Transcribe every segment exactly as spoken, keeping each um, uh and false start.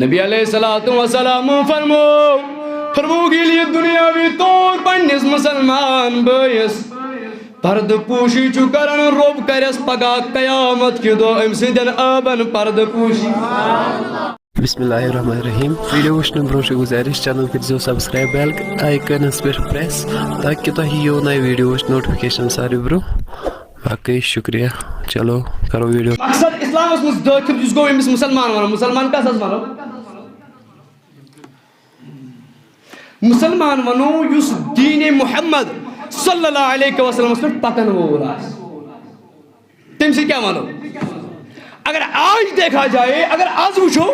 نبی علیہ الصلوۃ والسلام فرمو، فرمووُکھ، ییٚلہِ یہِ دُنیاوی طور پننِس مُسلمان بٲیِس پردٕ پوشی چھُ کران، رۄب کرٮ۪س پگاہ قیامت کہِ دۄہ أمۍ سٕنٛدٮ۪ن عٲبن پردٕ پوشی۔ بسم اللہ الرحمن الرحیم۔ ویڈیو وٕچھنہٕ برونٛہہ چھِ گُزٲرِش، چینل کٔرزیو سبسکرائب، بیل آئیکنس پٮ۪ٹھ پریس، تاکہِ تۄہہِ یِیو نٔے ویڈیووٕچ نوٹیفکیشن ساروی برونٛہہ۔ باقٕے شُکریہ۔ چلو، کرو ویڈیو۔ مقصد اسلامس منٛز دٲخل یُس گوٚو، أمِس مُسلمان ونو۔ مُسلمان کس حظ ونو؟ مُسلمان ونو یُس دین محمد صلی اللہ علیہ وسلمس پٮ۪ٹھ پکن وول آسہِ۔ تٔمۍ سۭتۍ کیٛاہ ونو؟ اگر آج دیکھا جائے، اگر آز وٕچھو،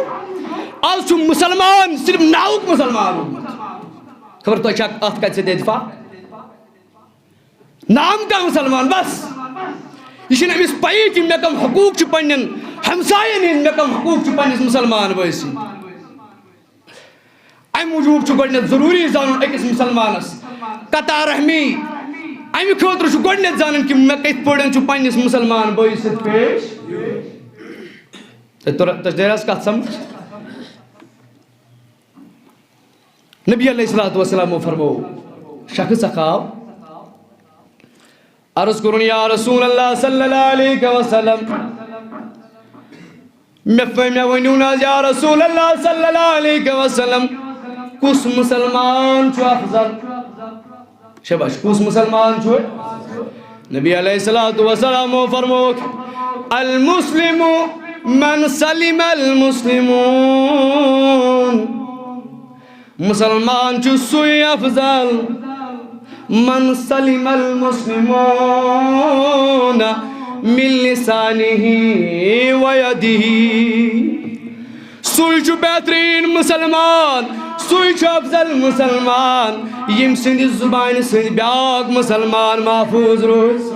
آز چھُ مُسلمان صرف ناوُک مُسلمان روٗدمُت۔ خبر تۄہہِ چھا اتھ کتھِ سۭتۍ اتفاق؟ نام کا مُسلمان بس۔ یہِ چھُنہٕ أمِس پَیی کہِ مےٚ کم حقوٗق چھِ پننٮ۪ن ہمساین ہٕنٛدۍ، مےٚ کم حقوٗق چھِ پننِس مُسلمان بٲے سٕنٛدۍ۔ اَمہِ موٗجوٗب چھُ گۄڈٕنٮ۪تھ ضروٗری زانُن أکِس مُسلمانس قطع رحمی۔ اَمہِ خٲطرٕ چھُ گۄڈٕنٮ۪تھ زانُن کہِ مےٚ کِتھ پٲٹھۍ چھُ پننِس مُسلمان بٲیِس سۭتۍ پیش۔ تۄہہِ توٚر-، تۄہہِ تَرِ حظ کَتھ سمجھ؟ نبی علیہ الصلوۃ والسلام فرمو، شخص اکھ آو، عرض کوٚرُن، یا رسول اللہ صلی اللہ علیہ وسلم، مےٚ، مےٚ ؤنِو نہٕ حظ، یا رسول اللہ صلی اللہ علیہ وسلم، کُس مُسلمان چھُ افضل؟ شاباش، کُس مُسلمان چھُ؟ نبی علیہ الصلوۃ والسلام فرمووُکھ، المسلم من سلم المسلمون۔ مُسلمان چھُ سُے افضل، من سلم المسلمون من لسانه ويده۔ سُے چھُ بہتریٖن مُسلمان، سُے چھُ افضل مُسلمان، ییٚمہِ سٕنٛدِ زُبانہِ سۭتۍ بیٛاکھ مُسلمان محفوٗظ روزِ۔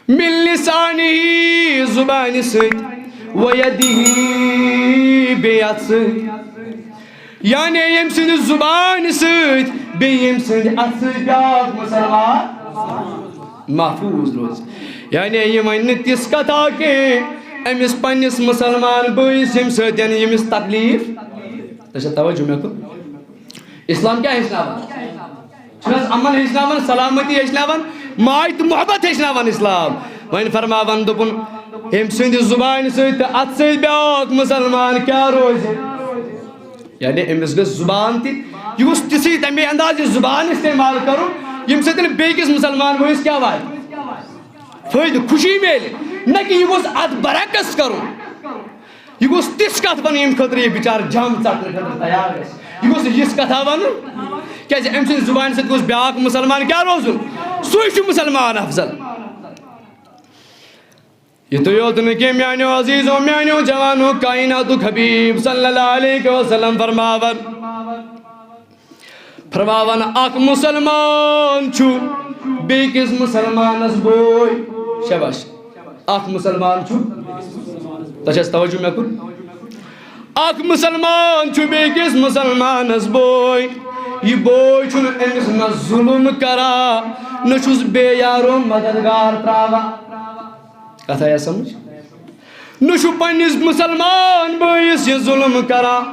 من لسانه، زبانہِ سۭتۍ، و یدہ، بیٚیہِ اَتھٕ سۭتۍ۔ یعنی ییٚمہِ سٕنٛدِ زبانہِ سۭتۍ، بیٚیہِ ییٚمہِ سٕنٛدِ اَتھٕ سۭتۍ بیٛاکھ مُسلمان محفوٗظ روزِ۔ یعنی یہِ وَنہِ نہٕ تِژھ کَتھا کینٛہہ أمِس پنٛنِس مُسلمان بٲیِس، ییٚمہِ سۭتۍ ییٚمِس تکلیٖف۔ تۄہہِ چھا توجہ مےٚ کُن؟ اسلام کیٛاہ ہیٚچھناوان؟ چھُنہٕ حظ امن ہیٚچھناوان، سلامتی ہیٚچھناوان، ماے تہٕ محبت ہیٚچھناوان اسلام؟ وۄنۍ فرماوان، دوٚپُن، أمۍ سٕنٛدِ زُبانہِ سۭتۍ تہٕ اَتھٕ سۭتۍ بیٛاکھ مُسلمان کیٛاہ روزِ؟ یعنی أمِس گٔژھ زُبان تہِ، یہِ گوٚژھ تِژھٕے تَمے اندازٕ یہِ زُبان استعمال کَرُن، ییٚمہِ سۭتۍ نہٕ بیٚیہِ کِس مُسلمان بٲیِس کیٛاہ واتہِ؟ فٲیدٕ، خوشی میلہِ، نہ کہِ یہِ گوٚژھ اَتھ برعکس کَرُن۔ یہِ گوٚژھ تِژھ کَتھ وَنٕنۍ، ییٚمہِ خٲطرٕ یہِ بِچارٕ جان ژَٹنہٕ خٲطرٕ تیار گژھِ۔ یہِ گوٚژھ نہٕ یِژھ کَتھا وَنُن، کیٛازِ أمۍ سٕنٛدِ زُبانہِ سۭتۍ گوٚژھ بیٛاکھ مُسلمان کیٛاہ روزُن؟ سُے چھُ مُسلمان افضل۔ یِتُے یوت نہٕ کینٛہہ، میٛانیو عزیٖزو، میٛانیو جوانو، کایناتُک حبیٖب صلی اللہ علیہ وسلم فرماوان، فرماوان، اکھ مُسلمان چھُ بیٚیہِ کِس مُسلمانس بوے۔ شاباش۔ اکھ مُسلمان چھُ، تۄہہِ چھا توجہ مےٚ کُن؟ اکھ مُسلمان چھُ بیٚیہِ کِس مُسلمانس بوے۔ یہِ بوے چھُنہٕ أمِس نہ ظُلُم کران، نہ چھُس بے یارو مددگار تراوان۔ کتھ آیا سمجھ؟ نہ چھُ پننِس مُسلمان بٲیِس یہِ ظُلُم کران،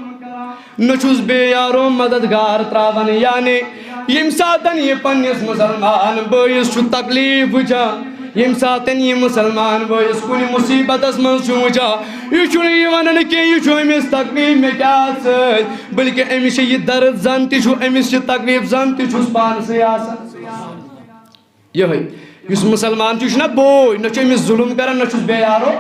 نہ چھُس بے یارو مددگار تراوان۔ یعنی ییٚمہِ ساتن یہِ پننِس مُسلمان بٲیِس چھُ تکلیٖف وٕچھان، ییٚمہِ ساتن یہِ مُسلمان بٲیِس کُنہِ مُصیبتس منٛز چھُ وٕچھان، یہِ چھُنہٕ یہِ ونان کینٛہہ، یہِ چھُ أمِس تکلیٖف مےٚ کیٛاہ سۭتۍ، بلکہِ أمِس چھِ یہِ درد زن تہِ چھُ، أمِس چھِ تکلیٖف زن تہِ چھُس پانسٕے آسان۔ یِہوٚے، یُس مُسلمان چھُ، یہِ چھُنہ بوے، نہ چھُ أمِس ظُلُم کران، نہ چھُس بے یارو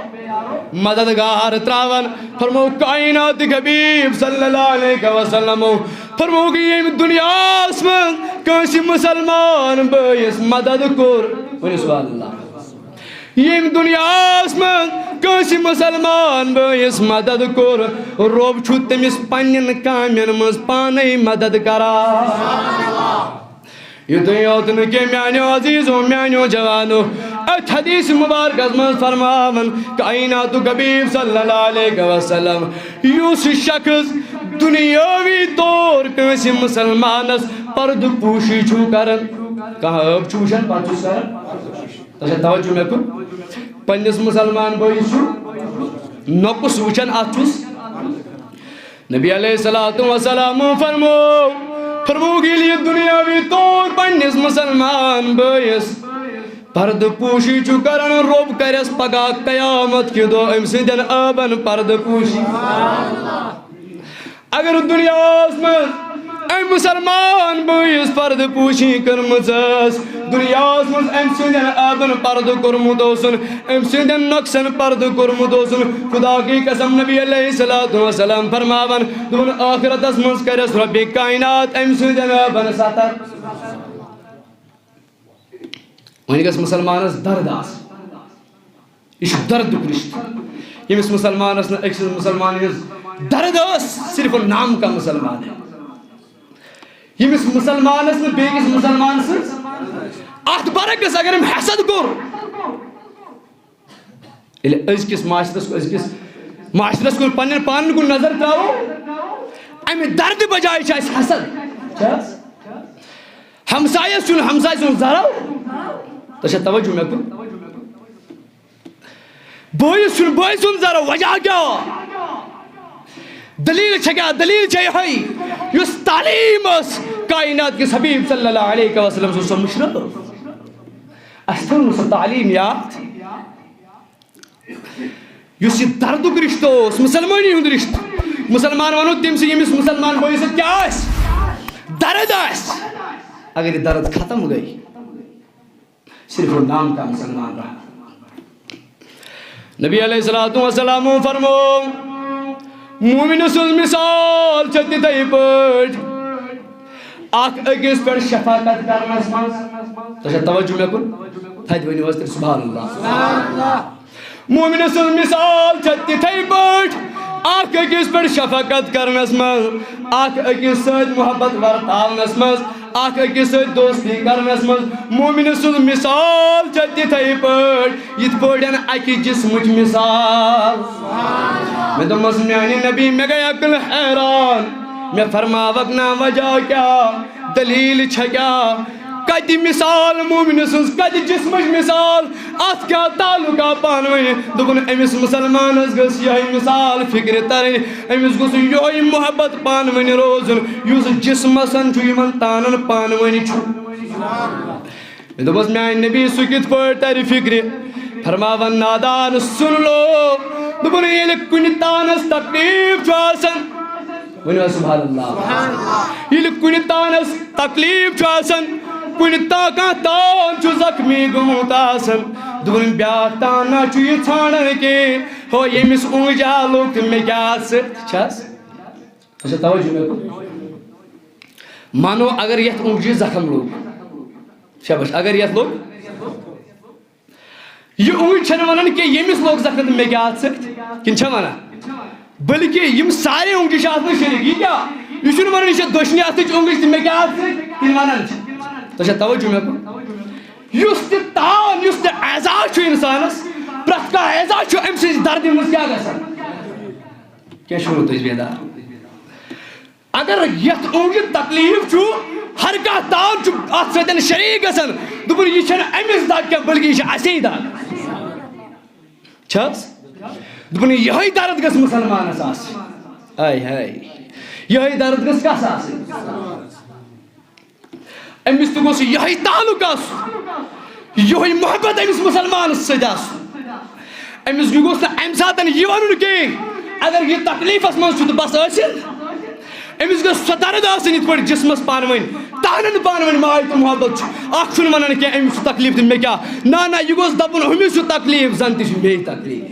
مددگار تراوان۔ فرموو کایناتٕکۍ حبیٖب صلی اللہ علیہ وسلمو، فرموو کہِ ییٚمہِ دُنیاہَس منٛز کٲنٛسہِ مُسلمان بٲیِس مدد کوٚر، ؤنِو سبحان اللہ۔ ییٚمہِ دُنیاہَس منٛز کٲنٛسہِ مُسلمان بٲیِس مدد کوٚر، رۄب چھُ تٔمِس پننٮ۪ن کامٮ۪ن منٛز پانے مدد کران۔ یُتُے یوت نہٕ کینٛہہ، میانیو عزیزو، میانیو جوانو، اتھ حدیث مبارکس منٛز فرماوان کائناتُک حبیب صلی اللہ علیہ وسلم، یُس شخص دنیاوی طور کٲنٛسہِ مسلمانس پردٕ پوشی چھُ کران، کانٛہہ عٲب چھُ وٕچھان، پتہٕ چھُس کران، تۄہہِ چھا توجہ مےٚ کُن؟ پننِس مسلمان بٲیِس چھُ نۄقُص وٕچھان، اتھ چھُس نبی علیہ الصلوۃ والسلام فرمو، فرمووُکھ، ییٚلہِ یہِ دُنیاوی طور پننِس مُسلمان بٲیِس پردٕ پوشی چھُ کران، رۄب کرٮ۪س پگاہ قیامت کہِ دۄہ أمۍ سٕنٛدٮ۪ن عٲبن پردٕ پوشی۔ اگر دُنیاہس منٛز أمۍ مُسلمان بٲیِس پردٕ پوشی کٔرمٕژ ٲس، دُنیاہس منٛز أمۍ سٕنٛدٮ۪ن عٲبن پردٕ کوٚرمُت اوسُن، أمۍ سٕنٛدٮ۪ن نۄقصن پردٕ کوٚرمُت اوسُن، خدا کی قسم، نبی علیہ الصلوۃ والسلام فرماوان، دوٚپُن، ٲخرتس منٛز کرٮ۪س رۄبِ کائنات أمۍ سٕنٛدٮ۪ن عٲبن ستر۔ وۄنۍ گژھِ مُسلمانس درد آسُن۔ یہِ چھُ دردُک رِشتہٕ۔ ییٚمِس مُسلمانس نہٕ أکۍ سٕنٛز مُسلمان ہٕنٛز درد ٲس، صرف نام کا مُسلمان ہے۔ ییٚمِس مُسلمانس نہٕ بیٚیہِ کِس مُسلمان سٕنٛز، اتھ برعکس اگر أمۍ حسد کوٚر، ییٚلہِ أزکِس معاشرس، أزکِس معاشرس کُن، پننٮ۪ن پانن کُن نظر تراوو، امہِ دردٕ بجایہِ چھِ اسہِ حسد۔ چھا؟ ہمسایس چھُنہٕ ہمسایہِ سُنٛد زرو۔ تۄہہِ چھا توجہ مےٚ کُن؟ بٲیِس چھُنہٕ بٲے سُنٛد زرو۔ وجہ کیٛاہ؟ دلیٖل چھےٚ کیٛاہ؟ دلیٖل چھےٚ یِہوٚے، یُس تعلیٖم ٲس کائنات کِس حبیب صلی اللہ علیہ وسلم سُنٛد سۄ مُشرٲو۔ اَسہِ تھٲو نہٕ سۄ تعلیٖم یاد۔ یُس یہِ دردُک رِشتہٕ اوس، مُسلمٲنی ہُنٛد رِشتہٕ، مُسلمان وَنو تٔمۍ سٕے، ییٚمِس مُسلمان بٲیِس سۭتۍ کیٛاہ آسہِ؟ درد آسہِ۔ اگر یہِ درد ختم گٔے، صرف نام کا مُسلمان رہا۔ نبی علیہ الصلوۃ والسلام فرمو، مومن سٕنٛز مثال چھےٚ تِتھے پٲٹھۍ اکھ أکِس پٮ۪ٹھ شفقت کرنس منٛز۔ تۄہہِ چھا توجہ مےٚ کُن؟ تھدِ ؤنِو حظ تیٚلہِ سبحان اللہ۔ مومن سٕنٛز مثال چھےٚ تِتھے پٲٹھۍ اکھ أکِس پٮ۪ٹھ شفقت کرنس منٛز، اکھ أکِس سۭتۍ محبت ورتاونس منٛز، اکھ أکِس سۭتۍ دوستی کرنس منٛز۔ مومن سٕنٛز مثال چھےٚ تِتھے پٲٹھۍ یِتھ پٲٹھۍ اکہِ جسمٕچ مثال۔ مےٚ دوٚپمس، میانہِ نبی، مےٚ گٔے عقل حیران۔ مےٚ فرماوکھ نا وجہ کیٛاہ، دلیٖل چھےٚ کیٛاہ؟ کتہِ مثال مومنہٕ سٕنٛز، کتہِ جسمٕچ مثال؟ اتھ کیٛاہ تعلقہ پانہٕ ؤنۍ؟ دوٚپُن، أمِس مُسلمانس گٔژھ یِہے مثال فکرِ ترٕنۍ، أمِس گوٚژھ یِہوٚے محبت پانہٕ ؤنۍ روزُن، یُس جسمس چھُ، یِمن تانن پانہٕ ؤنۍ چھُ۔ مےٚ دوٚپمس، میانہِ نبی، سُہ کِتھ پٲٹھۍ ترِ فِکرِ؟ فرماوان، نادان، سُن لو۔ دوٚپُن، ییٚلہِ کُنہِ تانس تکلیف چھُ آسان، ؤنِو حظ سبحان اللہ۔ ییٚلہِ کُنہِ تانس تکلیف چھُ آسان، کُنہِ تا-، کانٛہہ تان چھُ زخمی گوٚمُت آسان، دوٚپُن، بیٛاکھ تان نہ چھُ یہِ ژھانڈان کینٛہہ، ہو، ییٚمِس اوٗنجا لوٚگ تہٕ مےٚ کیٛاہ سۭتۍ چھَس؟ اچھا، توجہ مےٚ کُن۔ مانو، اگر یتھ اوٗنجہِ زخم لوٚگ، شاباش، اگر یتھ لوٚگ، یہِ اوٗنجۍ چھَنہٕ وَنان کہِ ییٚمِس لوٚگ زخم تہٕ مےٚ کیٛاہ اَتھ سۭتۍ، کِنہٕ چھےٚ وَنان؟ بلکہِ یِم سارے اوٗنجہِ چھِ اَتھ منٛز شریٖک۔ یہِ کیٛاہ؟ یہِ چھُنہٕ وَنان یہِ چھےٚ دٔچھنہِ اَتھٕچ اوٗنجۍ تہٕ مےٚ کیٛاہ اَتھ سۭتۍ، کِنہٕ وَنان چھِ؟ تۄہہِ چھا توجہ مےٚ کُن؟ یُس تہِ تان، یُس تہِ اعضا چھُ اِنسانَس، پرٛٮ۪تھ کانٛہہ اعضا چھُ أمۍ سٕنٛزِ دردِ منٛز کیٛاہ گژھان؟ کیٛاہ چھُو تُہۍ بیدار؟ اگر یتھ اوٗنجہِ تکلیف چھُ، ہر کانٛہہ تان چھُ اتھ سۭتۍ شریٖک گژھان۔ دوٚپُن، یہِ چھَنہٕ أمِس دگ کینٛہہ، بلکہِ یہِ چھِ اَسے دگ۔ چھَس؟ دوٚپُن، یِہوٚے درد گژھِ مُسلمانس آسٕنۍ۔ ہاے ہاے۔ یِہوٚے درد گژھِ کس آسٕنۍ؟ أمِس تہِ گوٚژھ یِہوٚے تعلق آسُن، یِہوٚے محبت أمِس مُسلمانَس سۭتۍ آسُن۔ أمِس گوٚژھ نہٕ اَمہِ ساتہٕ یہِ وَنُن کینٛہہ، اگر یہِ تکلیٖفَس منٛز چھُ تہٕ بَس ٲسِن۔ أمِس گٔژھ سۄ درد آسٕنۍ یِتھ پٲٹھۍ جِسمَس پانہٕ ؤنۍ، تانَن پانہٕ ؤنۍ ماے تہٕ محبت چھُ۔ اَکھ چھُنہٕ وَنان کینٛہہ، أمِس چھُ تکلیٖف تہٕ مےٚ کیٛاہ۔ نہ، نہ، یہِ گوٚژھ دَپُن، ہُمِس چھُ تکلیٖف، زَن تہِ چھُ مے تکلیٖف۔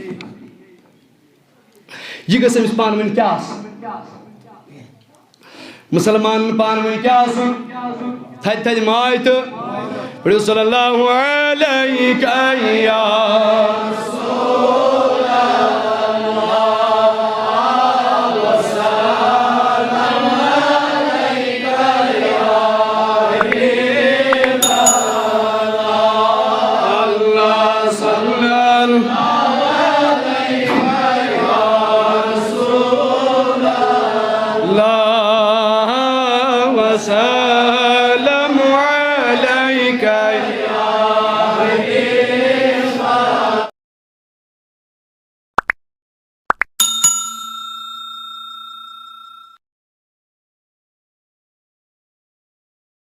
یہِ گٔژھ أمِس پانہٕ ؤنۍ کیٛاہ آسٕنۍ؟ مُسلمانن پانہٕ ؤنۍ کیٛاہ آسُن؟ تھدِ تھدِ ماے تہٕ پٔرِو صلی اللہ علیہ یا